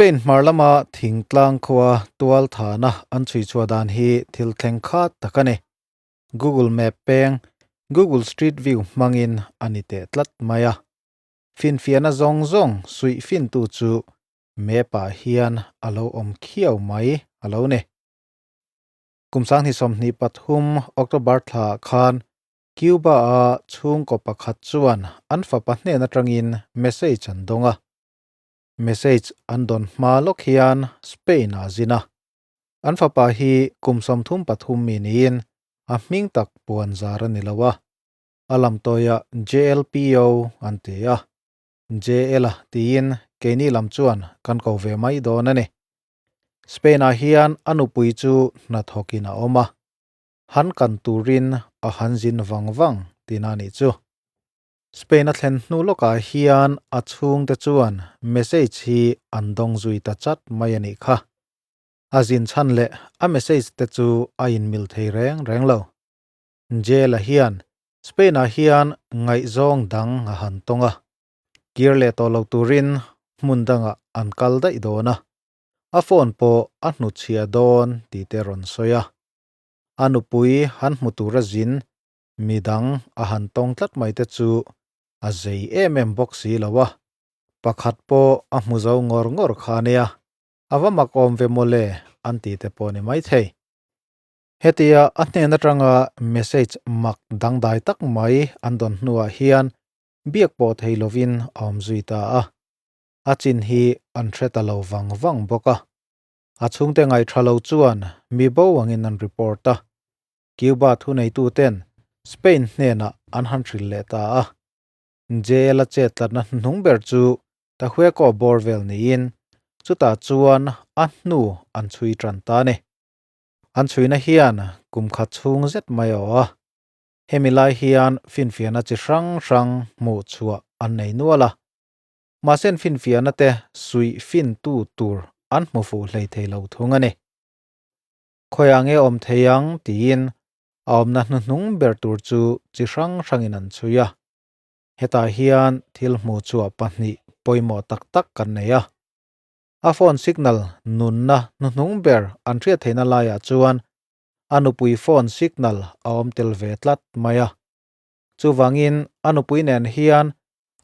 Spain hmar lama thingtlang khua tualthana an chhui chhuah dan hi thil thleng khat tak a ni. Google Map peng Google Street View hmangin a ni teh tlat mai a. Finfiahna zawng zawng suih fintu chu map ah hian a lo awm khiau mai a lo ni. Kum 2023 October thla ah khan Cuba a chhungkaw pakhat chuan an fapa hnen atangin message an dawng a. Message an dawn hma lawk hian Spain ah zin a. An fapa hi kum 33 mi niin a hming tak puan zar a ni lo a. A lamtawiah JLPO an ti a. JL a tiin keini lam chuan kan ko ve mai dawn a ni. Spain ah hian a nupui chu hnathawkin a awm a, han kan turin a han zin vang vang tina nih chu. Spain a thlen hnu lawkah hian a chhungte chuan message hi an dawng zui ta chat mai a nih kha. A zin chhan leh a message te chu a inmil thei reng reng lo. Jail-a hian Spain-ah hian ngaihzawng dang a han tawng a, kir leh tawh lo turin hmun dangah an kal daih dawn a, a phone pawh a hnutchhiah dawn tih te rawn sawi a. A nupui han hmu tura zin midang a han tawng tlat mai te chu a zei em em bawk si lo a, pakhat pawh a hmu zo ngawr ngawr kha ania, a va mak awm ve mawle an tih te pawh ni maithei. Hetia a hnen atanga message mak dangdai tak mai an dawn hnuah hian biak pawh thei lovin a awm zui ta a. A chin hi an hre ta lo vang vang bawk a. A chhungte ngaihṭha lo chuan mi bo angin an report a. Cuba thuneituten Spain hnenah an han hrilh leh ta a. Jail a chet tlatna hnuhnung ber chu Tahueco bawr vel niin chutah chuan a hnu an chhui ṭan ta a ni. An chhuina hian kum khat chhung zet mai a awh a, hemi lai hian finfiahna chi hrang hrang hmuh chhuah an nei nual a. Mahse an finfiahna te suih fintu tur an hmu fuh hlei thei lo thung a ni. Khawiah nge awm thei ang tiin a awmna hnuhnung ber tur chu chi hrang hrangin an chhui a. Hetah hian thil hmuh chhuah pahnih pawimawh tak tak kan nei a. A phone signal nunna hnuhnung ber an hriat theihna laiah chuan a nupui phone signal a awm tel ve tlat mai a. Chuvangin a nupui nen hian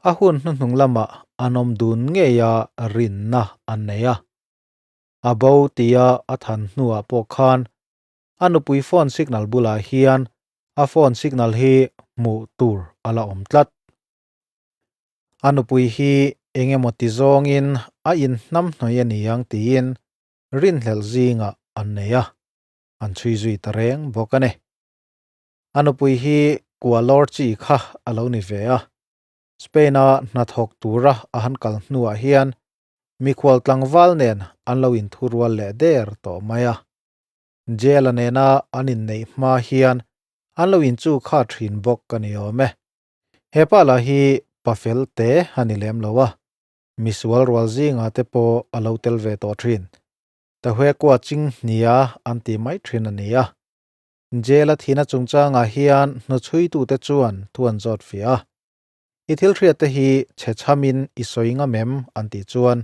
a hun hnuhnung lamah an awm dun ngei a rinna an nei a. A bo tia a than hnuah pawh khan a nupui phone signal bulah hian a phone signal hi hmuh tur a la awm tlat. A nupui hi eng emaw ti zawngin a inhnamhnawih a ni ang tiin rinhlelh zingah an nei a, an chhui zui ta reng bawk a ni. A nupui hi Kualor chi kha a lo ni ve a, Spain-a hnathawk tura a han kal hnuah hian mikhual tlangval nen an lo inthurual leh der tawh mai a. Jail-a nena an inneih hma hian an lo inchu kha thin bawk a ni awm e. He pa lah hi pa fel te a ni lem lo a, misual rual zinga te pawh a lo tel ve tawh thin. Tahuekua ching hnia an ti mai thin a ni a. Jail a thihna chungchangah hian hnuchhuitute chuan thu an zawt fiah a. I thil hriat te hi chhe chhamin i sawi ngam em an tih chuan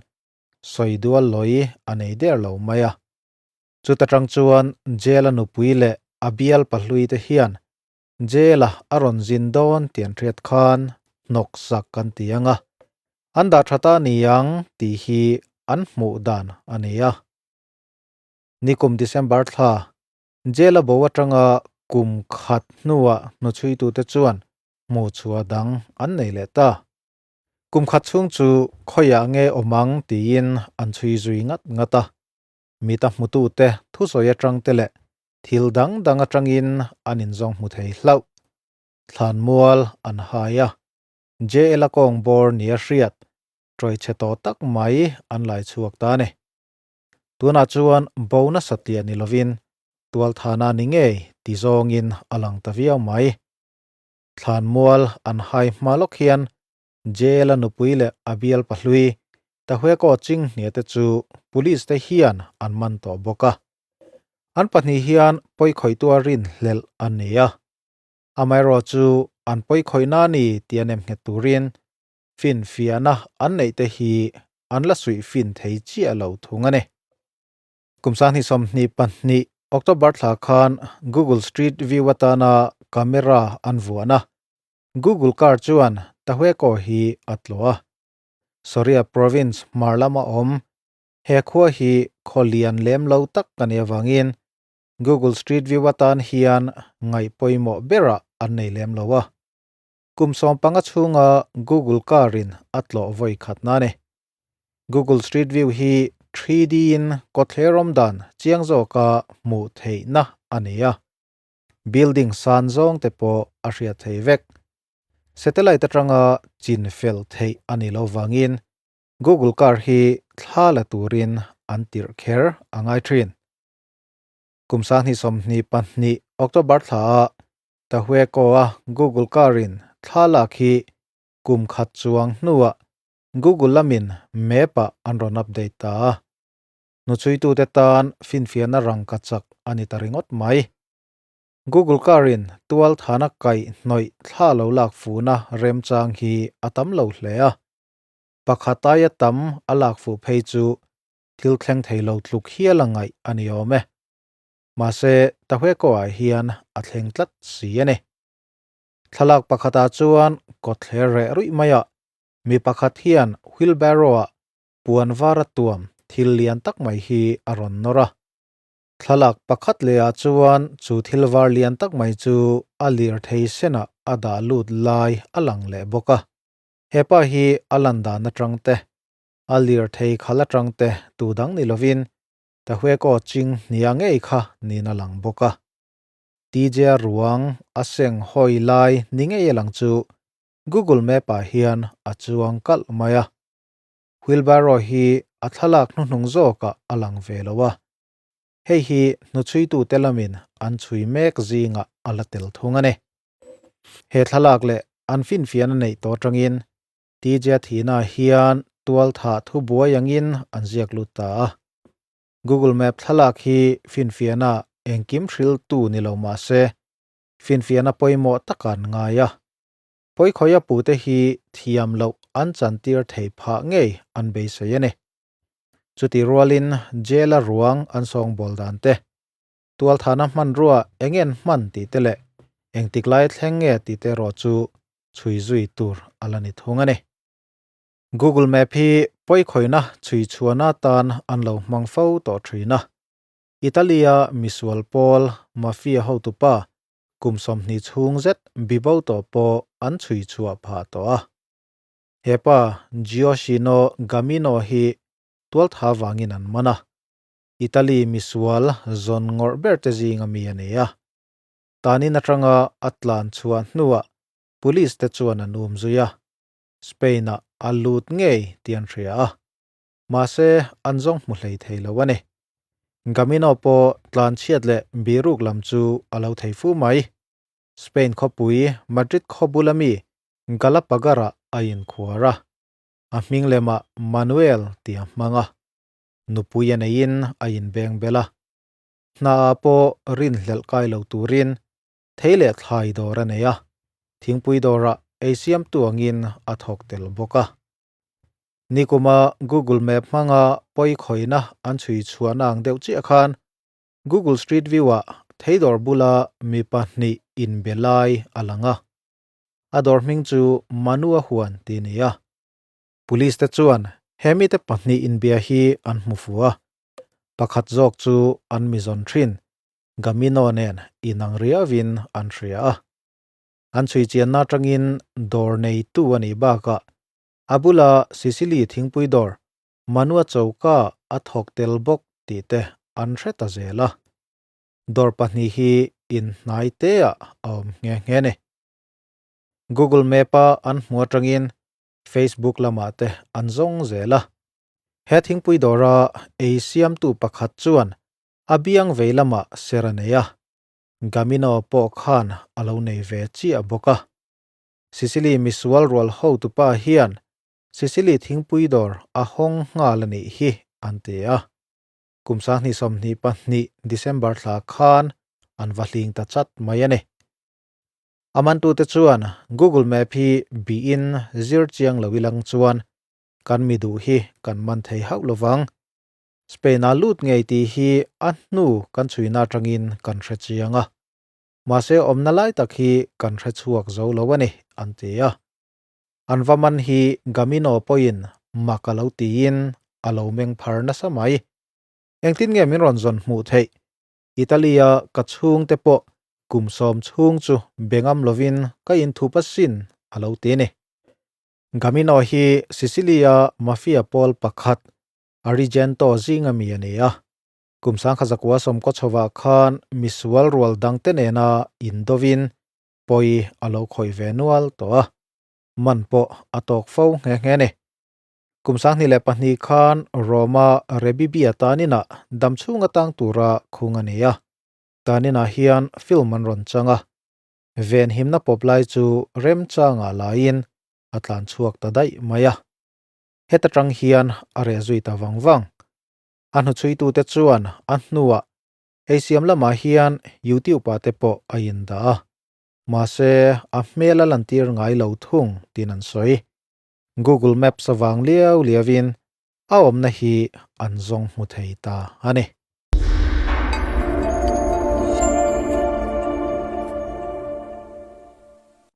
sawi dual lawi a nei der lo mai a. Chuta tang chuan jail a nupui leh a bial pahlui te hian Jail-a a rawn zin dawn tih an hriat khan hnawk sak an ti ang a, an dah tha ta ni ang tih hi an hmuh dan a ni a. Nikum December thla, Jail-a bo atanga kum khat hnuah hnuchhuitute chuan hmuh chhuah dang an nei leh ta. Kum khat chhung chu khawiah nge awm ang tiin an chhui zui ngat ngat a, mita hmutute thusawi atang te leh Thil dang dang atangin an inzawng hmu thei hlauh. Thlanmual an hai a, JL-a kawng bawr nia hriat, tawih chhe tawh tak mai an lai chhuak ta a ni. Tunah chuan bo nasa tliah ni lovin tualthana ni ngei ti zawngin a lang ta viau mai. Thlanmual an hai hma lawk hian JL-a nupui leh a bial pahlui Tahueko Chinghnia te chu police te hian an man tawh bawk a. An pahnih hian pawikhawihtua rinhlelh an ni a. Amaherawh chu an pawikhawihna a ni tih a nem nghet turin finfiahna an neih te hi an la suih fin thei chiah lo thung a ni. Kum 2022 October thla khan Google Street View atana camera an vuan a, Google car chuan Tahueco hi a tlawh a. Soria province hmar lama awm he khua hi khaw lian lem lo tak a nih avangin Google Street View atan hian ngaih pawimawh berah an nei lem lo a. Kum 15 chhunga Google car-in a tlawh vawi khatna a ni. Google Street View hi 3D in kawtthler awm dan chiang zawka hmuh theihna a ni a. Building san zawng te pawh a hriat thei vek. Satellite atanga chin fel theih a ni lo vangin Google car hi thla la turin an tirh kher a ngai thin. Kum 2022 October thlaah Tahueco-a Google car-in thla lak hi kum khat chuang hnuah Google lamin map-ah an rawn update ta a. Hnuchhuitute tan finfiahna rangka chak a ni ta ringawt mai. Google car-in tual thana kaih hnawih thla lo lak fuhna remchang hi a tam lo hle a. Pakhat aia tam a lak fuh phei chu thil thleng thei lo tluk hial a ngaih a ni awm e. Mahse, Tahueco-ah hian a thleng tlat si a ni. Thlalak pakhatah chuan kawtthler reh ruih maiah Mi pakhat hian wheelbarrow-ah puan var a tuam thil lian tak mai hi a rawn nawr a. Thlalak pakhat lehah chuan chu thil var lian tak mai chu a lirthei senah a dah lut lai a lang leh bawk a. He pa hi a lan dan atang te, a lirthei khal atang te tu dang ni lovin Tahueko ching hnia ngei kha niin a lang bawk a. TJ ruang a seng hawi lai ni ngei a lang chu Google Map ah hian a chuang kalh mai a. Wheelbarrow hi a thlalak hnuhnung zawkah a lang ve lo a. Hei hi hnuchhuitute lamin an chhui mek zingah a la tel thung a ni. He thlalak leh an finfiahna neih tawh atangin TJ Thina hian tualthah thubuai angin an ziak lut ta a. Google Map thlalak hi finfiahna engkim hriltu ni lo mah se finfiahna pawimawh taka an ngai a. Pawikhawi a pute hi thiam loh an chantir thei phah ngei an beisei a ni. Chutih rualin jail-a ruang an sawngbawl dan te, tualthahna hmanrua eng en hman tih te leh engtik lai thleng nge tih te erawh chu chhui zui tur a la ni thung a ni. Google Map hi pawikhawina chhui chhuahna atan an lo hmang fo tawh thin a. Italy-a misual pawl Mafia hotupa kum 20 chhung zet bibo tawh pawh an chhui chhuah phah tawh a. He pa Gioacchino Gamino hi tualtha vangin an man a, Italy misual zawn ngawrh ber te zinga mi a ni a. Tanin atanga a tlan chhuah hnuah police te chuan an um zui a, Spain-ah a lut ngei tih an hria a. Mahse, an zawng hmu hlei thei lo a ni. Gamino pawh tlanchhiat leh biruk lam chu a lo thei fu mai. Spain khawpui Madrid khaw bula mi Galapagar-ah a inkhuar a, a hming lemah Manuel tih a hmang a, nupui a neiin a inbeng bel a. Hnaah pawh rinhlelh kai lo turin thei leh thlai dawr a nei a, thingpui dawrah ei siamtu angin a thawk tel bawk a. Nikuma Google Map hmanga pawi khawihna an chhui chhuahna ang deuh chiah khan Google Street View-ah theidawr bula mi pahnih inbe lai a lang a. A dawr hming chu Manua Huan tih a ni a. Police te chuan he mite pahnih inbia hi an hmu fu a. Pakhat zawk chu an mi zawn thin, Gamino nen inang riauin an hria a. An chhui chianna atangin dawr neitu a nih bakah A bula Sicily thingpui dawr Manua choka a thawk tel bawk tih te an hre ta zel a. Dawr pahnih hi inhnai teah a awm nghe nghe ni. Google Map-a an hmu atangin Facebook lamah te an zawng zel a. He thingpui dawra ei siamtu pakhat chuan a biang vei lamah ser a nei a. Gamino pawh khan a lo nei ve chiah bawk a. Sicily misual rual hotupa hian Sicily thingpui dawr a hawng nghal a nih hi an ti a. Kum 2022 December thla khan an va hling ta chat mai a ni. A mantute chuan Google Map hi bihin zir chiang lo ilang chuan Kan mi duh hi kan man thei hauh lovang. Spain-a lut ngei tih hi a hnu kan chhuina atangin kan hre chiang a. Mahse awmna lai tak hi kan hre chhuak zo lo a ni, an ti a. An va man hi Gamino pawhin mak a lo tiin a lo meng phar nasa mai. Engtin nge min rawn zawn hmuh theih? Italy-a ka chhungte pawh kum sawm chhung chu be ngam lovin ka inthup asin, a lo ti a ni. Gamino hi Sicily-a mafia pawl pakhat Arigento zinga mi a ni a. Kum sangkhat zakua sawmkaw chhovah khan misual rual dangte nena indovin pawi a lo khawih ve nual tawh a, man pawh a tawk fo nghe nghe a ni. Kum 2002 khan Roma Rebibia taninah dam chhunga tang tura khung a ni a. Taninah hian film an rawn chang a, venhimna pawp lai chu remchangah laiin a tlan chhuak ta daih mai a. Heta tang hian a reh zui ta vang vang. A hnuchhuitute chuan a hnuah eisiam lamah hian YouTube-ah te pawh a indah a, mahse a hmel a lantir ngai lo thung tiin an sawi. Google Maps avang liau liauin a awmna hi an zawng hmu thei ta a ni.